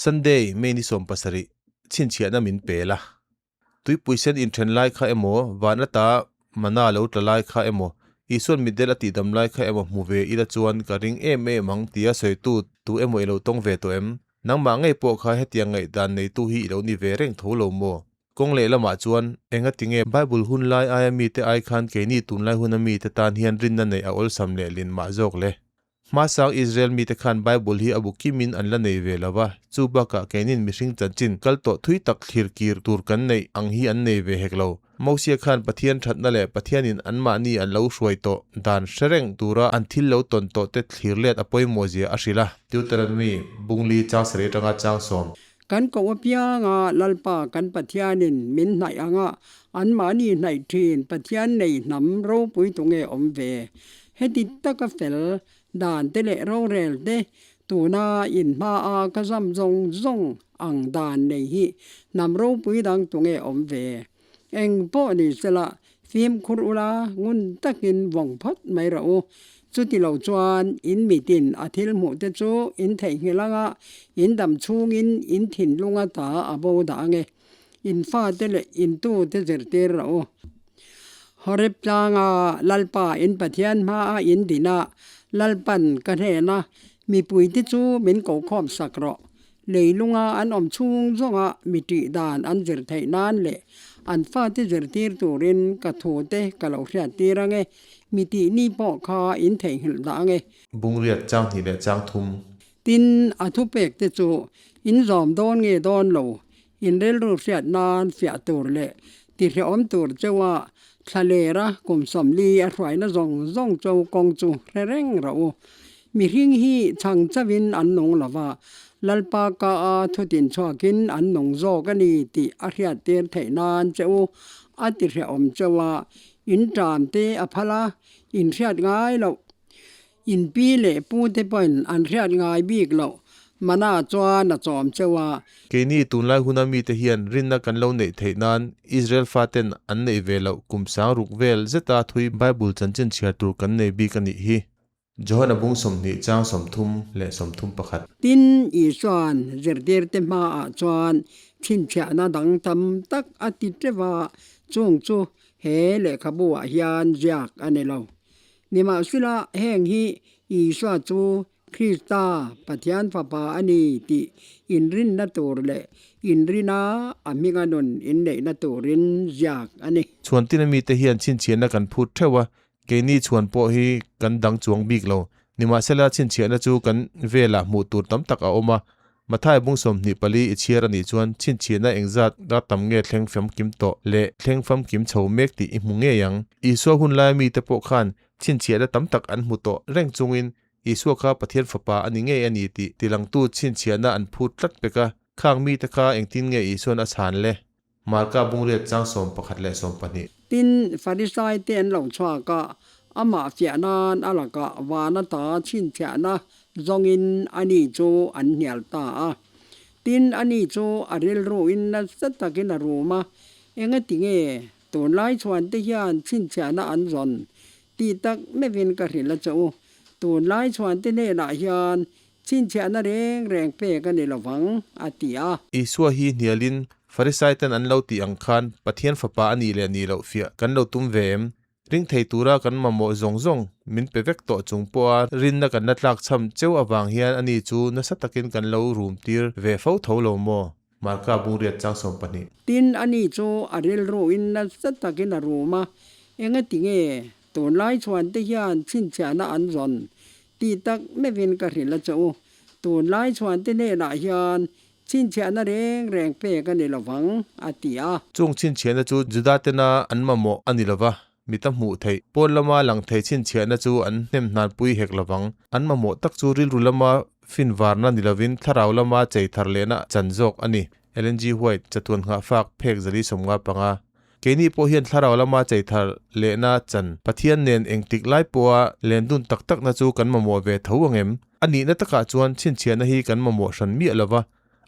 Sunday, May ni 17, chhinchhiahna min pe la. Tuipui sen inthen lai kha emaw, van ata mana lo tla lai kha emaw, Isuan mitdel a tihdam lai kha emaw hmu ve ila chuan ka ring em em ang tia sawitu tu emaw i lo tawng ve tawh em? Nangmah ngei pawh kha hetiang ngaihdan neitu hi i lo ni ve reng tho lo maw? Kawng lehlamah chuan, engatinge Bible hun lai aia mite ai khan keini tunlai huna mite tan hian rinna neih a awlsam leh lin mah zawk le? Hmasang Israel mite khan Bible hi a bu kimin an la nei ve lo va, chu bakah keinin mihring chanchin kal tawh thui tak thlir kir tur kan neih ang hi an nei ve hek lo. Mosia khan Pathian thatna leh Pathianin anmahni an lo hruai tawh dan hre reng tura an thil lo tawn tawh te thlir let a pawimawh zia a hrilh a. Deuteronomy, Bungli chang sarih atanga chang sawm. Kan koh apianga Lalpa kan Pathianin min hnaih anga anmahni hnaih thin Pathian nei hnam ropui tunge awm ve? Heti taka fel dan te leh rorel te tuna inhma a ka zam zawng zawng ang dan nei hi hnam ropui dang tunge awm ve? Eng pawh ni sela fimkhur ula ngun takin vawng phawt mai rawh u. Chuti lo chuan in mitin a thil hmuh te chu in theihnghilh anga in dam chhungin in thinlung a ta a bo dah ange. In fate leh in tute zirtir rawh u. Horeb tlanga Lalpa in Pathian hmaa in dinah Lalpan ka hnena mipuite chu min kokhawm sak rawh. Leilunga an awm chhung zawnga mi tih dan an zir theih nan leh an fate zirtir turin ka thute ka lo hriattir ange, mi tih ni pawh kha in theihnghilh dah ange. Bungriat chang hnih leh chang thum. Tin, a thupek te chu in zawm dawn nge dawn lo, in rilru hriat nan fiah tur leh tihrehawm tur cheuha thla lera kum sawmli a hruaina zawng zawng cho kawng chu hre reng rawh u. Mihring hi chhang chauhin an nung lo va, Lalpa ka a thutin chhuakin an nung zawk a ni tih a hriattir theih nan che u a tihrehawm cheu a, in ṭam te a phal a, in hriat ngai loh. In pi leh pu te pawhin an hriat ngai bik loh, mana chuan a chawm cheu a. Keini tunlai huna mite hian rinna kan lo neih theih nan Israel faten an neih ve loh kum sang ruk vel zeta thui Bible chanchin chhiar tur kan nei bik a nih hi. Johana bung 20 chang 30 31. Tin, Isua'n zirtirte hmaah chuan chhinchhiahna dang tam tak a ti teuh a, chung chu he lehkhabu-ah hian ziak a ni lo. Nimahsela, heng hi Isua chu Krista, Pathian Fapa a ni tih inrinna tur leh inrina a hminga nun inneihna turin ziak a ni. Chhuantina mite hian chhinchhiahna kan phut theuh a, Keini chhuan pawh hi kan dang chuang bik lo. Nimahsela chhinchhiahna chu kan velah hmuh tur tam tak a awm a. Mathai bung 24 i chhiar a nih chuan chhinchhiahna engzat ra tam nge thleng famkim tawh leh thleng famkim chho mek tih i hmu ngei ang. Isua hun laia mite pawh khan chhinchhiahna tam tak an hmu tawh reng chungin Isua kha Pathian Fapa a ni ngei a ni tih tilangtu chhinchhiahna an phut tlat pek a. Khang mite kha engtin nge Isuan a chhan le? Marka bungriat chang 11 leh 12. Tin, Farisai te an lo chhuak a, amah fiah nan a lakah van ata chhinchhiahna zawngin ani chu an hnial ta a. Tin, ani chu a rilruin nasa takin a rum a, Engati nge tunlai chhuan te hian chhinchhiahna an zawn tih tak meuhin ka hrilh a che u. Tunlai chhuan te hnenah hian Chhinchhiahna reng reng pek a ni lo vang, a ti a. Isua hi hnialin Farisaiten an lo tih ang khan Pathian Fapa a nih leh nih loh fiah kan lo tum ve em? Ring thei tura kan mamawh zawng zawng min pe vek tawh chung pawha rinna kan la tlak chham cheu avang hian ani chu nasa takin kan lo rum tir ve fo tho lo maw? Marka bungriat chang 12. Tin, ani chu a rilruin nasa takin a rum a, Engati nge tunlai chhuan te hian chhinchhiahna an zawn Tih tak meuhin ka hrilh a che u. Tunlai chhuante hnenah hian chhinchhiahna reng reng pek a ni lo vang, a ti a. Chung chhinchhiahna chu Juda tena an mamawh a ni lo va, mita hmuh theih, pawn lama lang thei chhinchhiahna chu an hnem hnanpui hek lo vang. An mamawh tak chu rilru lama finvarna ni lovin thlarau lama chei thar lehna chan zawk a ni. Ellen G. White, Chatuan Nghahfak, Phek 155. Keini pawh hian thlarau lama chei thar lehna chan Pathian nen engtik lai pawha len dun tak takna chu kan mamawh ve tho ang em? A nihna takah chuan chhinchhiahna hi kan mamawh hran miah lova,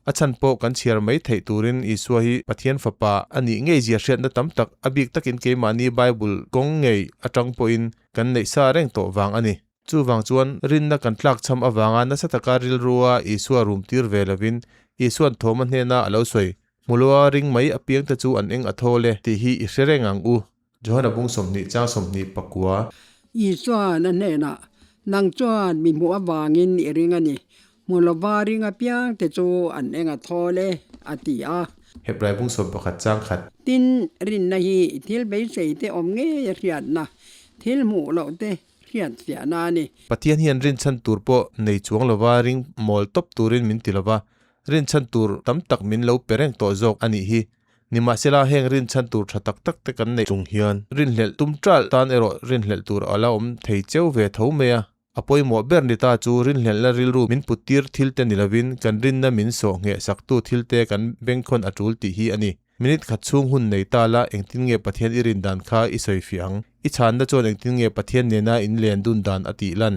a chhan pawh kan chhiar mai theih turin Isua hi Pathian Fapa a nih ngei zia hriatna tam tak a bik takin keimahni Bible kawng ngei atang pawhin kan neih sa reng tawh vang a ni. Chuvang chuan rinna kan tlakchham avanga nasa taka rilrua Isua rum tir ve lovin Isuan Thoma hnena a lo sawi, Hmuloa ring mai apiangte chu an eng a thawl e, tih hi i hre reng ang u. Johana bung 20 chang 29. Isuan a hnenah, Nang chuan mi hmuh avangin i ring a ni, hmu lova ring apiangte chu an eng a thawl e, a ti a. Hebrai bung 11 chang khat. Tin, rinna hi thil beiseite awm ngei a hriatna, thil hmuh loh te hriat fiahna a ni. Pathian hian rinchhan tur pawh nei chuang lova ring mawl tawp turin min ti lova, rinchhan tur tam tak min lo pe reng tawh zawk a nih hi. Nimahsela heng rinchhan tur tha tak tak te kan neih chung hian rinhlelh tum ṭalh tan erawh rinhlelh tur a la awm thei cheu ve tho mai a. A pawimawh ber ni ta chu rinhlelhna rilru min put tir thil te ni lovin kan rinna min sawh ngheh saktu thil te kan bengkhawn a ṭul tih hi a ni. Minute khat chhung hun nei ta la engtin nge Pathian i rin dan kha i sawi fiah ang? I chhanna chuan engtin nge Pathian nena in len dun dan a tih lan?